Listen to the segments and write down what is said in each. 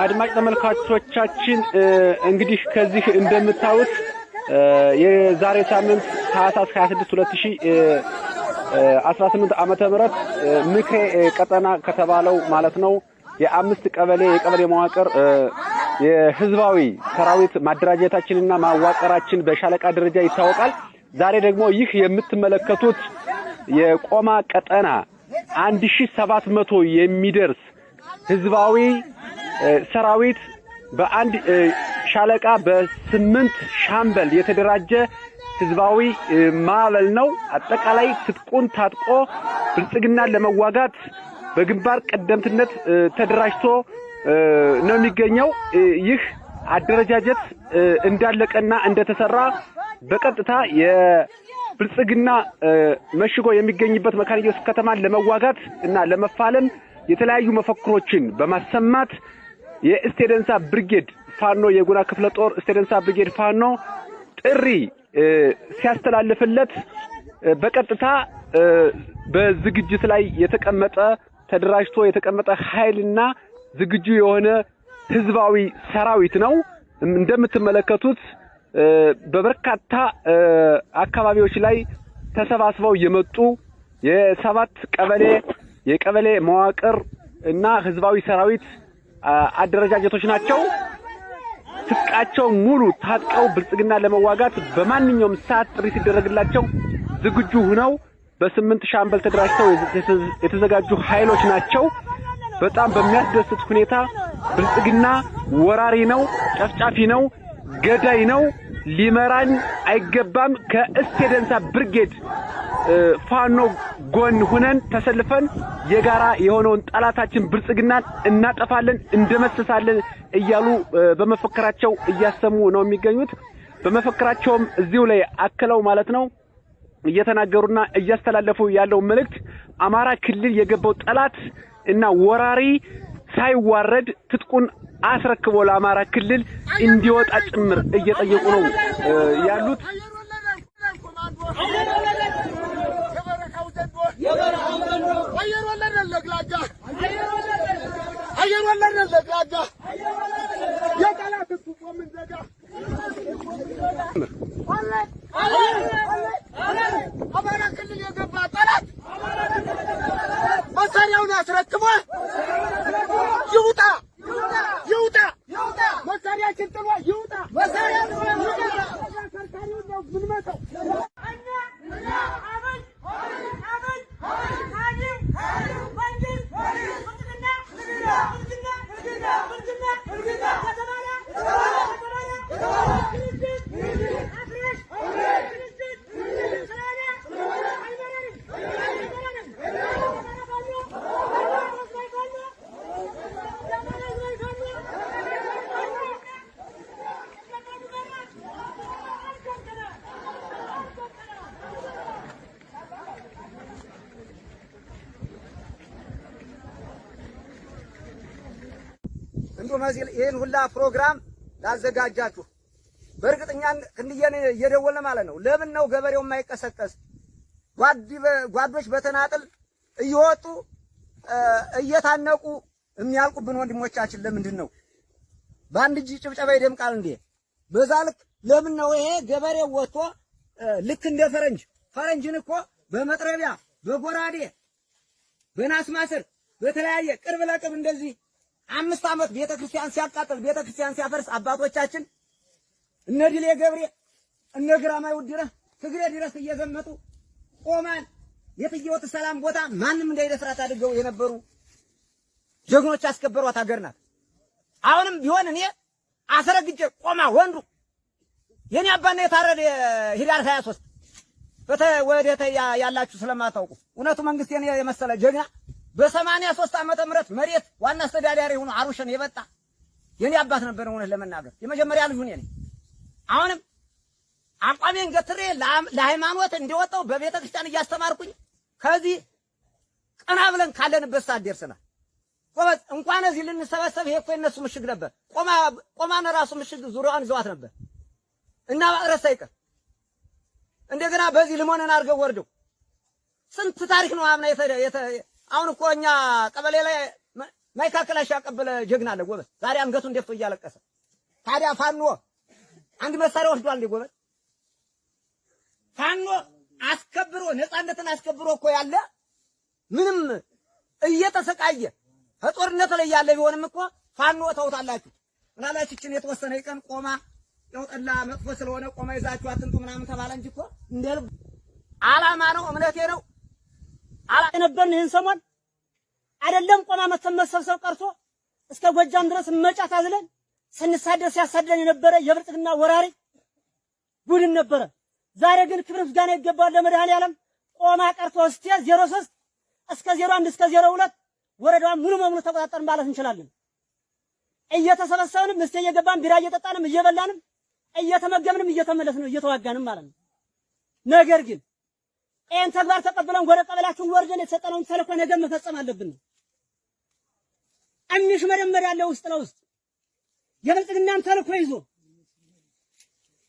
አድማጭ ተመልካቾቻችን፣ እንግዲህ ከዚህ እንደምታዩት የዛሬ ሳምንት ታህሳስ 26 2018 ዓመተ ምህረት ምክሬ ቀጠና ከተባለው ማለት ነው የአምስት ቀበሌ የቀበሌ መዋቅር የህዝባዊ ሰራዊት ማደራጀታችንና ማዋቀራችን በሻለቃ ደረጃ ይታወቃል። ዛሬ ደግሞ ይህ የምትመለከቱት የቆማ ቀጠና 1700 የሚደርስ ህዝባዊ ሰራዊት በአንድ ሻለቃ በስምንት ሻምበል የተደራጀ ህዝባዊ ማዕበል ነው። አጠቃላይ ትጥቁን ታጥቆ ብልጽግናን ለመዋጋት በግንባር ቀደምትነት ተደራጅቶ ነው የሚገኘው። ይህ አደረጃጀት እንዳለቀና እንደተሰራ በቀጥታ የብልጽግና መሽጎ የሚገኝበት መካነ ኢየሱስ ከተማን ለመዋጋት እና ለመፋለም የተለያዩ መፈክሮችን በማሰማት የእስቴደንሳ ብርጌድ ፋኖ፣ የጉና ክፍለ ጦር እስቴደንሳ ብርጌድ ፋኖ ጥሪ ሲያስተላልፍለት በቀጥታ በዝግጅት ላይ የተቀመጠ፣ ተደራጅቶ የተቀመጠ ኃይልና ዝግጁ የሆነ ህዝባዊ ሰራዊት ነው። እንደምትመለከቱት በበርካታ አካባቢዎች ላይ ተሰባስበው የመጡ የሰባት ቀበሌ የቀበሌ መዋቅር እና ህዝባዊ ሰራዊት አደረጃጀቶች ናቸው። ትጥቃቸው ሙሉ ታጥቀው ብልጽግና ለመዋጋት በማንኛውም ሰዓት ጥሪ ሲደረግላቸው ዝግጁ ሆነው በስምንት ሻምበል ተደራጅተው የተዘጋጁ ኃይሎች ናቸው። በጣም በሚያስደስት ሁኔታ ብልጽግና ወራሪ ነው፣ ጨፍጫፊ ነው፣ ገዳይ ነው፣ ሊመራን አይገባም። ከእስቴ ደንሳ ብርጌድ ፋኖ ጎን ሁነን ተሰልፈን የጋራ የሆነውን ጠላታችን ብልጽግናን እናጠፋለን፣ እንደመስሳለን እያሉ በመፈክራቸው እያሰሙ ነው የሚገኙት። በመፈክራቸውም እዚሁ ላይ አክለው ማለት ነው እየተናገሩና እያስተላለፉ ያለው መልእክት አማራ ክልል የገባው ጠላት እና ወራሪ ሳይዋረድ ትጥቁን አስረክቦ ለአማራ ክልል እንዲወጣ ጭምር እየጠየቁ ነው ያሉት። አየር ወለድ ለግላጋ፣ የጠላት ቱቦ ምንዘጋ። አማራ ክልል የገባ ጠላት መሳሪያውን አስረክቦ ይውጣ፣ ይውጣ፣ መሳሪያችን ጥሎ ይውጣ። አሽከርካሪውን ነው የምንመታው። እንዲሁም እዚህ ይህን ሁላ ፕሮግራም ላዘጋጃችሁ በእርግጥ እኛን ክንድዬን እየደወልን ማለት ነው። ለምን ነው ገበሬው የማይቀሰቀስ? ጓዶች በተናጥል እየወጡ እየታነቁ የሚያልቁብን ወንድሞቻችን ለምንድን ነው? በአንድ እጅ ጭብጨባ ይደምቃል እንዴ? በዛ ልክ ለምን ነው ይሄ ገበሬው ወጥቶ ልክ እንደ ፈረንጅ፣ ፈረንጅን እኮ በመጥረቢያ፣ በጎራዴ፣ በናስ ማስር፣ በተለያየ ቅርብ ለቅርብ እንደዚህ 5 ዓመት ቤተ ክርስቲያን ሲያቃጥል፣ ቤተ ክርስቲያን ሲያፈርስ አባቶቻችን እነ ድሌ ገብሬ፣ እነ ግራማይ ውድነህ ትግሬ ድረስ እየዘመጡ ቆማን የትየወት ሰላም ቦታ ማንም እንዳይደፍራት አድርገው የነበሩ ጀግኖች ያስከበሯት ሀገር ናት። አሁንም ቢሆን እኔ አስረግጬ ቆማ ወንዱ የኔ አባና የታረደ ህዳር 23 ወደ ያላችሁ ስለማታውቁ እውነቱ መንግስት የኔ የመሰለ ጀግና በ83 ዓመተ ምህረት መሬት ዋና አስተዳዳሪ ሆኖ አሩሸን የበጣ የኔ አባት ነበር። እውነት ለመናገር የመጀመሪያ ልጁ እኔ ነኝ። አሁንም አቋሜን ገትሬ ለሃይማኖት እንደወጣው በቤተ ክርስቲያን እያስተማርኩኝ ከዚህ ቀና ብለን ካለንበት ሰዓት ደርሰናል። ጎበዝ፣ እንኳን እዚህ ልንሰበሰብ ይሄ እኮ የነሱ ምሽግ ነበር። ቆማ ቆማን ራሱ ምሽግ ዙሪያዋን ይዘዋት ነበር እና ረሳ ይቀር እንደገና በዚህ ልሞነን አድርገው ወርደው ስንት ታሪክ ነው አምና። አሁን እኮ እኛ ቀበሌ ላይ ማይካከላሽ ያቀበለ ጀግና አለ ጎበዝ። ዛሬ አንገቱን ደፍቶ እያለቀሰ ታዲያ ፋኖ አንድ መሳሪያ ወስዷል እንዴ ጎበዝ? ፋኖ አስከብሮ ነፃነትን አስከብሮ እኮ ያለ ምንም እየተሰቃየ ከጦርነት ላይ ያለ ቢሆንም እኮ ፋኖ ተውታላችሁ። ምናልባት ይችን የተወሰነ ቀን ቆማ ያው ጠላ መጥፎ ስለሆነ ቆማ ይዛችሁ አትምጡ ምናምን ተባለ እንጂ እኮ እንደ ልብ ዓላማ ነው፣ እምነቴ ነው። የነበርን ይህን ሰሞን አይደለም ቆማ መተን መሰብሰብ ቀርቶ እስከ ጎጃም ድረስ መጫት አዝለን ስንሳደድ ሲያሳድደን የነበረ የብልጽግና ወራሪ ቡድን ነበረ። ዛሬ ግን ክብር ምስጋና ይገባዋል ለመድኃኔዓለም። ቆማ ቀርቶ እስቴ 03 እስከ 01 እስከ 02 ወረዳዋን ሙሉ በሙሉ ተቆጣጠርን ማለት እንችላለን። እየተሰበሰብንም እስቴ እየገባን ቢራ እየጠጣንም እየበላንም እየተመገብንም እየተመለስን እየተዋጋንም ማለት ነው። ነገር ግን ይህን ተግባር ተቀብለን ወደ ቀበሌያችን ወርደን የተሰጠነውን ተልዕኮ ነገ መፈጸም አለብን። እሚሽ መደመር ያለው ውስጥ ለውስጥ የብልጽግናን ተልዕኮ ይዞ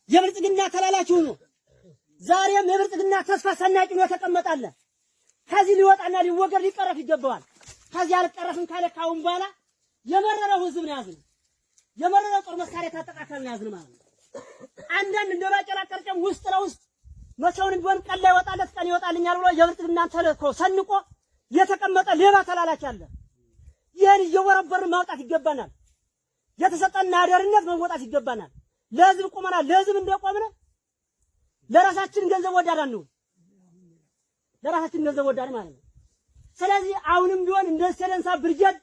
የብልጽግና ተላላኪ ሆኖ ዛሬም የብልጽግና ተስፋ ሰናቂ ነው ተቀመጣለ። ከዚህ ሊወጣና ሊወገድ ሊቀረፍ ይገባዋል። ከዚህ አልቀረፍም ካለ ካሁን በኋላ የመረረው ህዝብ ነው ያዝነው። የመረረው ጦር መሳሪያ የታጠቀ አካል ነው ያዝነው ማለት ነው። አንዳንድ እንደ ባቄላ ቀርጨም ውስጥ ለውስጥ መቼውንም ቢሆን ቀን ላይ ወጣለት ቀን ይወጣልኛል ብሎ የብልጽግናን ተልዕኮ ሰንቆ የተቀመጠ ሌባ ተላላኪ አለ። ይህን እየወረበርን ማውጣት ይገባናል። የተሰጠን አደርነት መወጣት ይገባናል። ለህዝብ ቆመናል። ለህዝብ እንደቆምነ ለራሳችን ገንዘብ ወዳድ አንሁን። ለራሳችን ገንዘብ ወዳድ ማለት ነው። ስለዚህ አሁንም ቢሆን እንደ ሰደንሳ ብርጌድ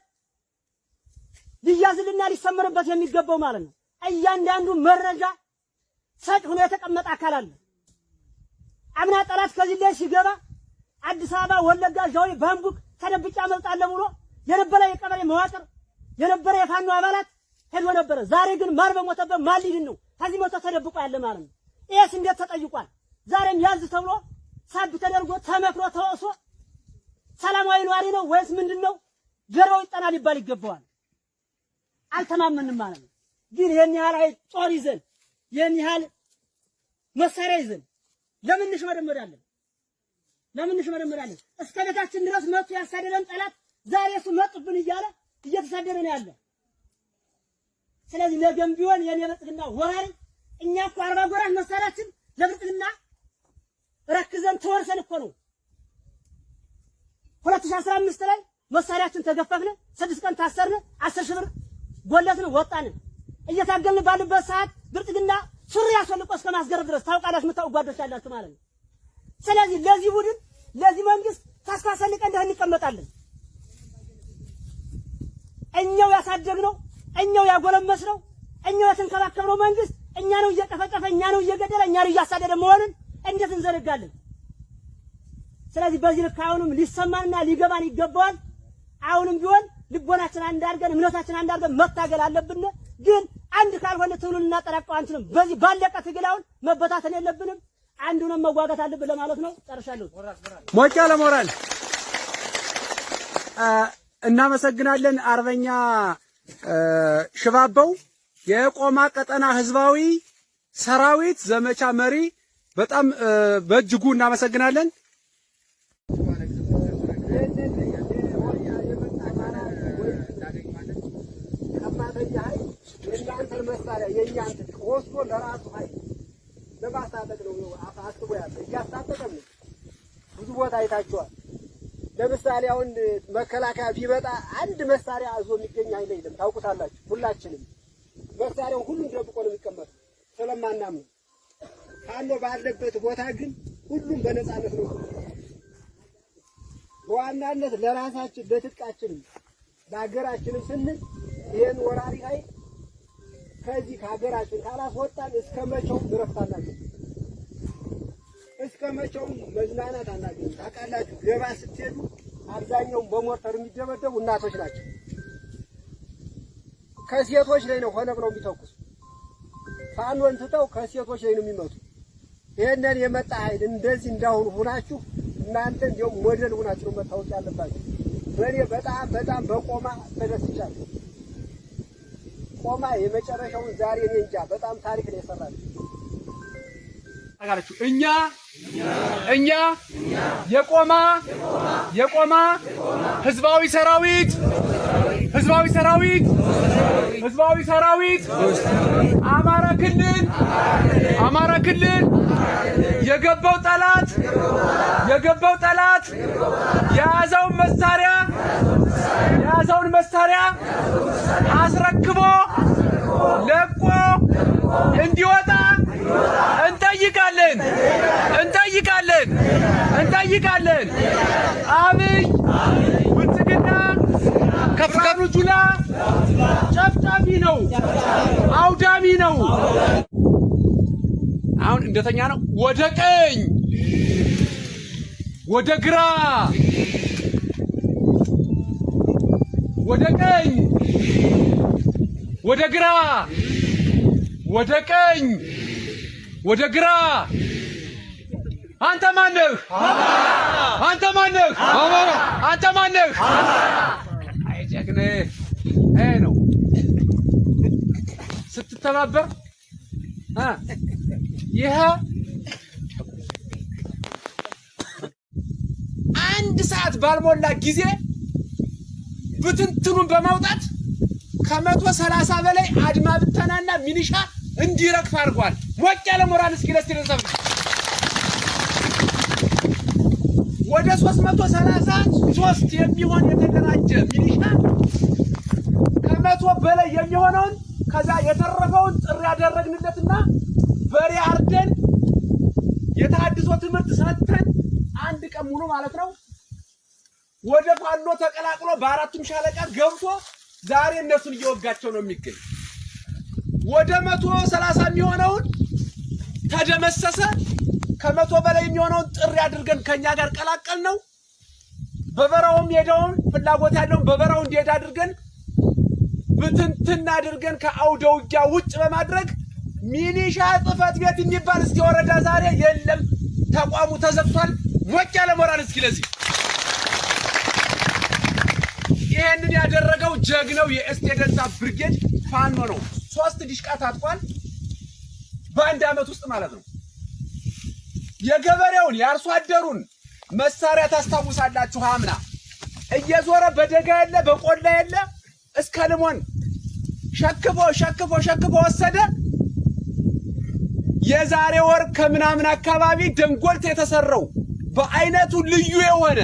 ሊያዝልና ሊሰመርበት የሚገባው ማለት ነው። እያንዳንዱ መረጃ ሰጭ ሆኖ የተቀመጠ አካል አለ። አምና ጠላት ከዚህ ላይ ሲገባ አዲስ አበባ፣ ወለጋ፣ ጃዊ፣ ባምቡክ ተደብቄ አመልጣለሁ ብሎ የነበረ የቀበሌ መዋቅር የነበረ የፋኖ አባላት ሄዶ ነበረ። ዛሬ ግን ማን በሞተበት ማን ሊድን ነው? ከዚህ መቶ ተደብቆ ያለ ማለት ነው። ይሄስ እንዴት ተጠይቋል? ዛሬም ያዝ ተብሎ ሳብ ተደርጎ ተመክሮ ተወቅሶ ሰላማዊ ነዋሪ ነው ወይስ ምንድን ነው? ጀርባው ይጠና ሊባል ይገባዋል። አልተማመንም ማለት ነው። ግን ይሄን ያህል አይ ጦር ይዘን ይሄን ያህል መሳሪያ ይዘን ለምን እንሽመደመዳለን? ለምን እንሽመደመዳለን? እስከ ቤታችን ድረስ መጥቶ ያሳደደን ጠላት ዛሬ እሱ መጡብን እያለ እየተሳደደ ነው ያለ። ስለዚህ ነገም ቢሆን የኔ ብልጽግና ወራሪ እኛ እኮ 40 ጎራሽ መሳሪያችን ለብልጽግና ረክዘን ተወርሰን እኮ ነው። 2015 ላይ መሳሪያችን ተገፈፍን፣ 6 ቀን ታሰርን፣ 10 ሺህ ብር ጎለትን፣ ወጣን። እየታገልን ባሉበት ሰዓት ብልጽግና ሱሪ አስወልቆ እስከ ማስገረፍ ድረስ ታውቃላችሁ፣ የምታውቁ ጓዶች ያላችሁ ማለት ነው። ስለዚህ ለዚህ ቡድን ለዚህ መንግስት ተስፋ ሰንቀን እንደህ እንቀመጣለን። እኛው ያሳደግነው እኛው ያጎለመስነው እኛው የተንከባከብነው መንግስት እኛ ነው እየጨፈጨፈ እኛ ነው እየገደለ እኛ ነው እያሳደደ መሆኑን እንዴት እንዘነጋለን? ስለዚህ በዚህ ልክ አሁንም ሊሰማንና ሊገባን ይገባዋል። አሁንም ቢሆን ልቦናችን አንድ አድርገን እምነታችን አንድ አድርገን መታገል አለብን። ግን አንድ ካልሆነ ትግሉን ልናጠናቅቀው አንችልም። በዚህ ባለቀ ትግል አሁን መበታተን የለብንም። አንድ ሆነን መዋጋት አለብን ለማለት ነው። ጨርሻለሁ። ሞቅ ያለ ሞራል እናመሰግናለን። አርበኛ ሽባባው የቆማ ቀጠና ህዝባዊ ሰራዊት ዘመቻ መሪ፣ በጣም በእጅጉ እናመሰግናለን። ቀማተኛ ኃይል የእናንተን መሳሪያ የእኛን ትጥቅ ወስዶ ለራሱ ኃይል ለማስታጠቅ ነው አስቦ ያለ፣ እያስታጠቀም ነው። ብዙ ቦታ አይታችኋል። ለምሳሌ አሁን መከላከያ ቢመጣ አንድ መሳሪያ አዞ የሚገኝ ኃይል የለም። ታውቁታላችሁ። ሁላችንም መሳሪያውን ሁሉም ደብቆ ነው የሚቀመጠው ስለማናምን። ፋኖ ባለበት ቦታ ግን ሁሉም በነፃነት ነው። በዋናነት ለራሳችን ለትጥቃችንም ለሀገራችንም ስንል ይህን ወራሪ ኃይል ከዚህ ከሀገራችን ካላስወጣን እስከ መቼውም እረፍት አናገኝም። እስከ መቼውም መዝናናት አናገኝም። ታውቃላችሁ፣ ገባ ስትሄዱ አብዛኛውን በሞርተር የሚደበደቡ እናቶች ናቸው። ከሴቶች ላይ ነው ሆነ ብለው የሚተኩሱ። ፋኖን ትተው ከሴቶች ላይ ነው የሚመቱ። ይህንን የመጣ ኃይል እንደዚህ እንዳሁኑ ሁናችሁ እናንተ እንዲያውም ሞዴል ሁናችሁ ነው መታወቅ ያለባችሁ። በእኔ በጣም በጣም በቆማ ተደስቻለሁ። ቆማ የመጨረሻውን ዛሬ እኔ እንጃ በጣም ታሪክ ነው የሰራችው። እኛ እኛ የቆማ የቆማ ህዝባዊ ሰራዊት ህዝባዊ ሰራዊት ህዝባዊ ሰራዊት አማራ ክልል አማራ ክልል የገባው ጠላት የገባው ጠላት የያዘውን መሳሪያ አስረክቦ ለቆ እንዲወጣ እንጠይቃለን እንጠይቃለን እንጠይቃለን። አብይ ብልጽግና ብርሃኑ ጁላ ጨፍጫፊ ነው፣ አውዳሚ ነው። አሁን እንደተኛ ነው። ወደ ቀኝ፣ ወደ ግራ፣ ወደ ቀኝ፣ ወደ ግራ፣ ወደ ቀኝ፣ ወደ ግራ። አንተ ማነህ? አንተ ማነህ? አንተ ማነህ? አይ ጀግኔ፣ ይሄ ነው ስትተባበር ይሄ አንድ ሰዓት ባልሞላ ጊዜ ብትንትኑን በማውጣት ከ130 በላይ አድማ ብተናና ሚኒሻ እንዲረግፍ አድርጓል። ሞቅ ያለ ሞራል እስኪ ለስ ወደ 333 የሚሆን የተደራጀ ሚኒሻ ከ100 በላይ የሚሆነውን ከዛ የተረፈውን ጥሪ ያደረግንለትና በሬ አርደን የተሃድሶ ትምህርት ሰጥተን አንድ ቀን ሙሉ ማለት ነው ወደ ፋኖ ተቀላቅሎ በአራቱም ሻለቃ ገብቶ ዛሬ እነሱን እየወጋቸው ነው የሚገኝ። ወደ 130 የሚሆነውን ተደመሰሰ። ከ100 በላይ የሚሆነውን ጥሪ አድርገን ከኛ ጋር ቀላቀል ነው። በበረሃውም ሄደውን ፍላጎት ያለውን በበረሃው እንዲሄድ አድርገን ብትንትን አድርገን ከአውደ ውጊያ ውጭ በማድረግ ሚኒሻ ጽሕፈት ቤት የሚባል እስኪ ወረዳ ዛሬ የለም፣ ተቋሙ ተዘግቷል። ሞቅ ያለ ሞራል እስኪ ለዚህ ይሄንን ያደረገው ጀግነው የእስቴ ደንሳ ብርጌድ ፋኖ ነው። 3 ዲሽቃ ታጥቋል በአንድ ዓመት ውስጥ ማለት ነው። የገበሬውን የአርሶ አደሩን መሳሪያ ታስታውሳላችሁ። አምና እየዞረ በደጋ የለ በቆላ የለ እስከ ልሞን ሸክፎ ሸክፎ ሸክፎ ወሰደ። የዛሬ ወር ከምናምን አካባቢ ደንጎልት የተሰራው በአይነቱ ልዩ የሆነ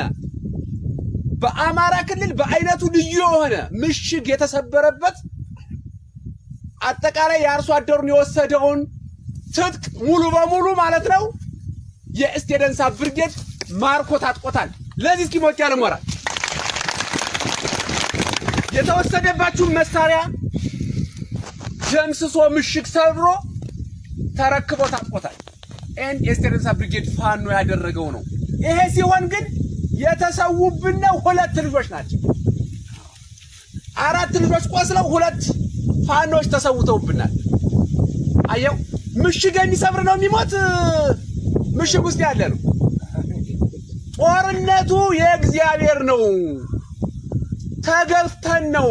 በአማራ ክልል በአይነቱ ልዩ የሆነ ምሽግ የተሰበረበት አጠቃላይ የአርሶ አደሩን የወሰደውን ትጥቅ ሙሉ በሙሉ ማለት ነው የእስቴ ደንሳ ብርጌድ ማርኮ ታጥቆታል። ለዚህ እስኪ ሞቅ ያለ ሞራል። የተወሰደባችሁን መሳሪያ ደምስሶ ምሽግ ሰብሮ ተረክቦ ታጥቆታል። ኤን የእስቴ ደንሳ ብርጌድ ፋኖ ያደረገው ነው። ይሄ ሲሆን ግን የተሰዉብን ነው 2 ልጆች ናቸው። 4 ልጆች ቆስለው 2 ፋኖች ተሰውተውብናል። አየው ምሽግ የሚሰብር ነው የሚሞት ምሽግ ውስጥ ያለ ነው። ጦርነቱ የእግዚአብሔር ነው። ተገፍተን ነው።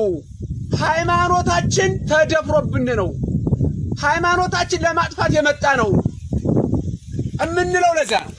ሃይማኖታችን ተደፍሮብን ነው። ሃይማኖታችን ለማጥፋት የመጣ ነው እምንለው ለዚያ ነው።